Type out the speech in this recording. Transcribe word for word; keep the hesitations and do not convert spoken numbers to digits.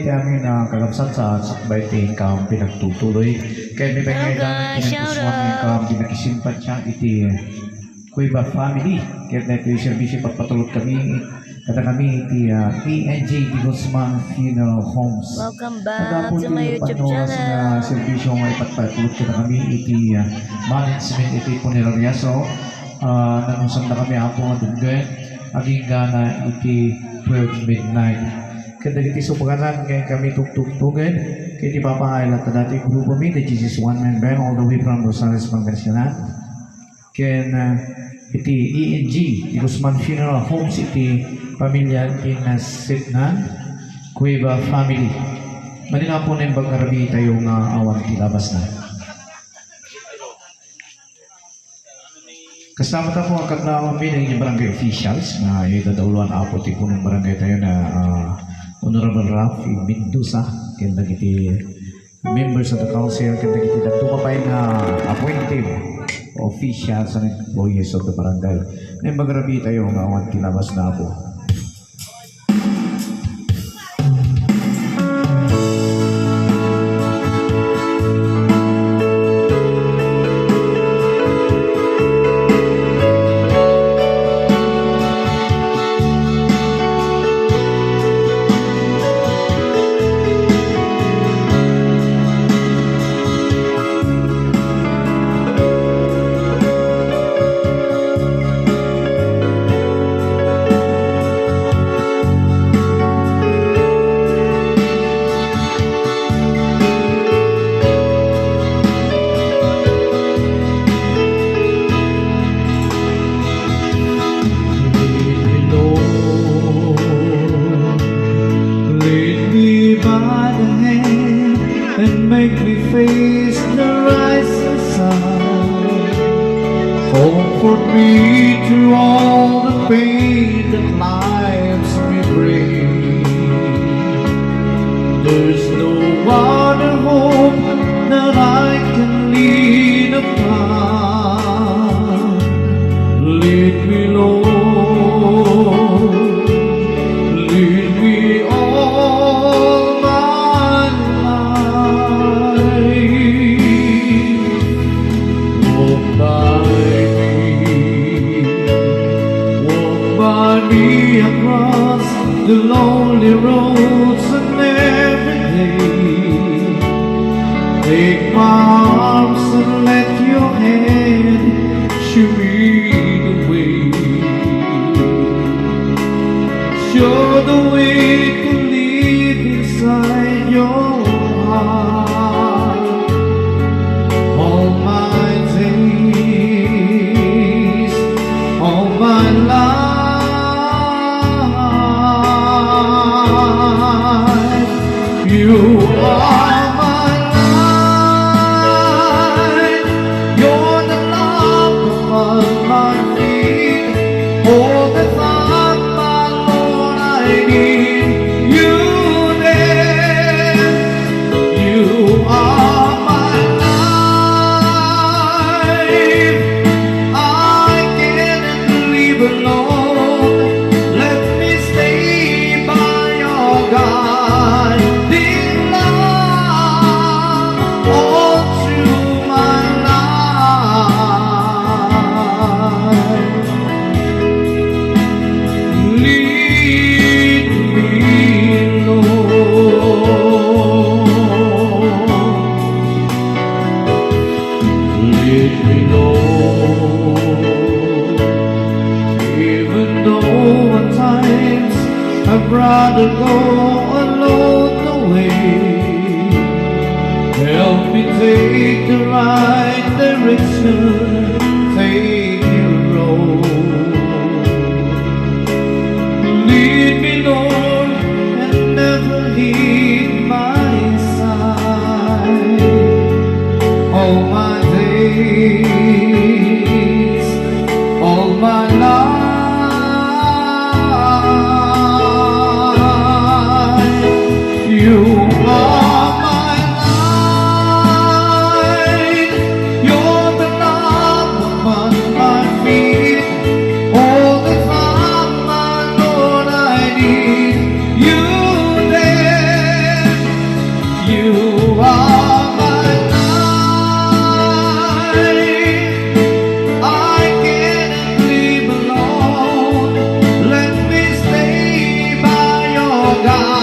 Iti amin a kakabsat sa sakbay ti inkaam pinagtutuloy. Kaya mi pangaidan, pinagkusuan mi inkaam di nakisimpatya iti Cueva family. Kaya na ito'y serbisyo ipagpatulot kami, kada kami iti, ah, E N G de Guzman Funeral Homes. Welcome back to my YouTube channel. Serbisyo nga ipagpatulot kada kami iti, ah, management iti punerarya. So, ah, nanusam da kami, Apo, a duggen, agingga na iti twelve midnight. Kadagiti so pakanan, kaya kami tugtugtugen, kaya iti papaayla ta dati grupo mi, the Jesus One Man Band, all the way from Rosales, Pangasinan. Ken, ah, iti E N G de Guzman Funeral Homes iti pamilya Inasetnan Cueva family. Maninapon imbag na rabii tayo nga awan ti labas na. Kasama tayo, akatnaan mi, nen barangay officials na idadauloan, Apo, ti punong barangay tayo na, ah, Honorable Rafi Mendoza, ken dagiti members of the council, ken dagiti tumapay na appointed officials and employees of the barangay. Nen magrabi tayo nga awan ti labas na, Apo. Lead me, Lord, lead me by the hand and make me face the rising sun. Comfort me through all the pain that life's may bring. There's no other hope that I can lean upon. Lead me, Lord, lead me all my life. Walk by me, walk by me across the lonely roads and every day. Take my arms and let your hand show me the way. Show the way to live inside your heart. All my days, all my life, you are my life. You're the lamp upon my feet. Oh, the thought, my Lord, I need you there. You are my life. I cannot live alone. Let me stay by your guiding love all through my life. Lead me, Lord. Lead me, Lord. Even though at times I'd rather go alone the way, help me take the right direction, take your road. Lead me, Lord, and never leave my side. All my days, all my life, you are my light. You're the lamp upon my feet. All the time, my Lord, I need you there. Ra